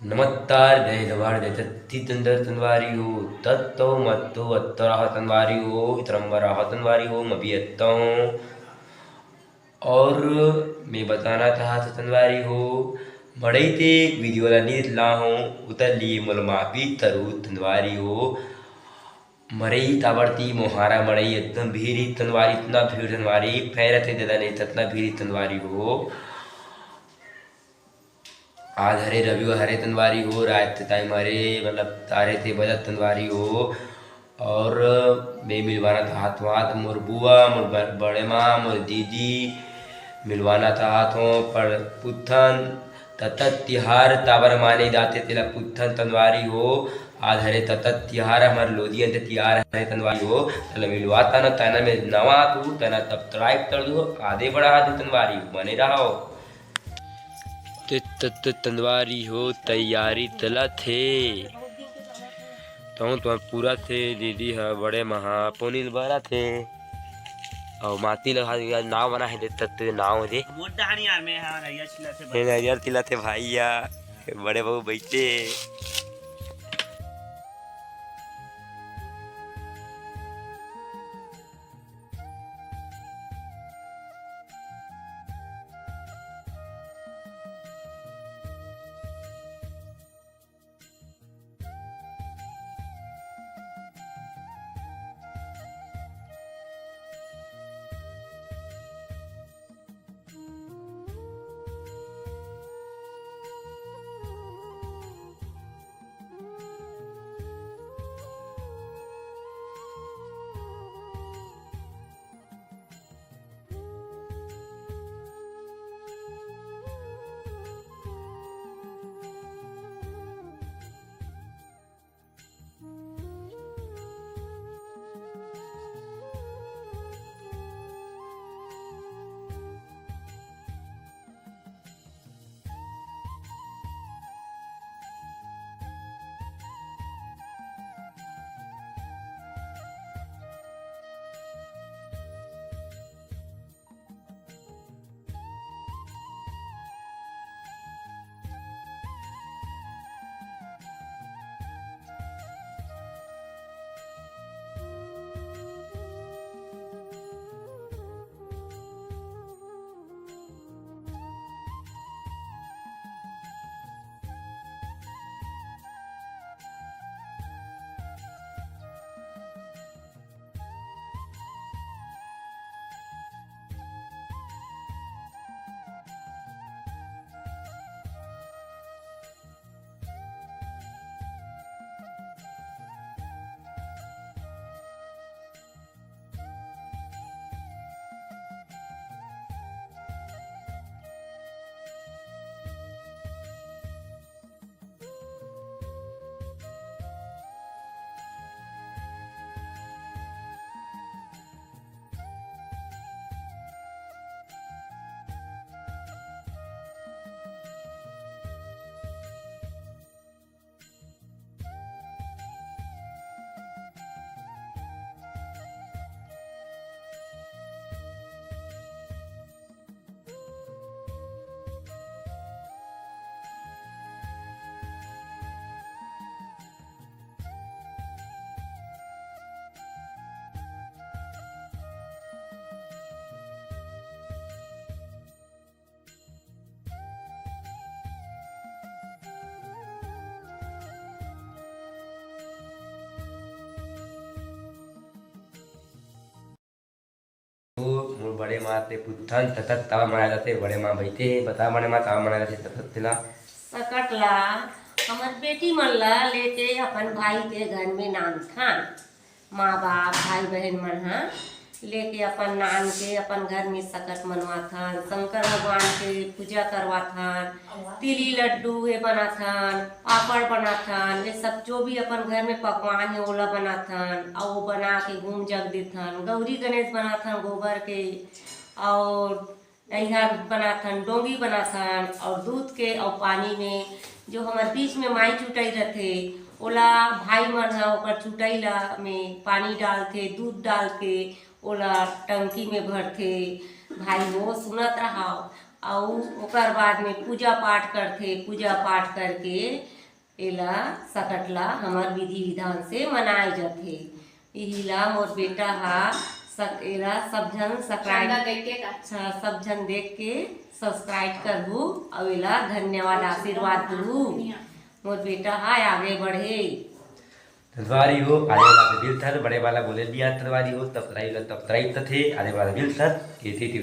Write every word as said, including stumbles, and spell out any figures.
नमस्कार, जय जोहार, जय छत्तीसगढ़ तंदवारी हो, तत्तो मत्तो अत्तो रहा तंदवारी हो, इतरम्बर रहा तंदवारी हो, मैं भी अत्तो हूँ। और मैं बताना चाहत हूँ तंदवारी हो, मड़ई ते एक वीडियो ला नी ला हूँ, उतर लिए मोला माफी तरू तंदवारी हो। मड़ई ताबड़ती मोहारा मड़ई एकदम भीड़ ही तंदवारी, इतना भीड़ तंदवारी, फैरत है दादा नहीं, इतना भीड़ ही तंदवारी हो। आज हरे रविवार, हरे तंदवारी हो, रात के टाइम हरे, मतलब, तारे ते बजत तंदवारी हो। और मैं मिलवाना चाहत हूँ आज मोर बुआ, मोर ब-, बड़े माँ, मोर दीदी, मिलवाना चाहत हूँ, पर पुत्थन ततत तिहार ताबर माने जाते, तेला पुत्थन तंदवारी हो। आज हरे ततत तिहार, हमर लोधी अंत तिहार हरे तंदवारी हो, तेला मिलवाता न, तेना में नवा तू, तेना subscribe कर दू, आदे बढ़ा दू तंदवारी, बने रहो। ते त-, त-, तंदवारी हो, तैयारी चलत हे। तहूँ तो पूरा थे, दीदी ह बड़े महा पोनील बरा थे। अउ माटी लगा दिया, नाव बना है दे, तत्व नाव दे। मोर डहानी यार, मैं हाँ, नरियर छिला थे। ये नरियर छिला थे भाई या, बड़े बहू बैठे। मोर बड़े माँ ते पुत्थन ततत तवा मनाए जाथे। बड़े माँ बइठे हे, बता बड़े माँ, तवा मनाए जाथे ततत तेला। सकट ला हमर बेटी मन ला लेके अपन भाई के घर में नानथन। माँ बाप, भाई बहन मन ह लेके अपन नान के अपन घर में सकट मनवाथन, शंकर भगवान के पूजा करवाथन, तिली लड्डू ए बनाथन, पापड़ बनाथन, ये सब जो भी अपन घर में पकवान हे ओला बनाथन, अउ वो बना के घूम जग देथन। गौरी गणेश बनाथन गोबर के, अउ नैहर बनाथन, डोंगी बनाथन, अउ दूध के अउ पानी में जो हमर बीच में माई चुटई रथे, ओला भाई मन ह ओकर चुटई ला में पानी डालथे, दूध डाल के ओला टंकी में भरथे। भाई हो, सुनत रहा। अउ ओकर बाद में पूजा पाठ करथे। पूजा पाठ करके एला सकट ला हमर विधि विधान से मनाए जाथे। इही ला मोर बेटा हा सक-, एला सब झन subscribe, सब झन देख के subscribe करहू अउ एला धन्यवाद, आशीर्वाद दूहू। मोर बेटा हा आगे बढ़े। संगवारी हो, आने वाला मिलथन, बड़े वाला बोले बिया संगवारी हो, तब तराई ला तब तराई तथे, आने वाला मिलथन, के टी टी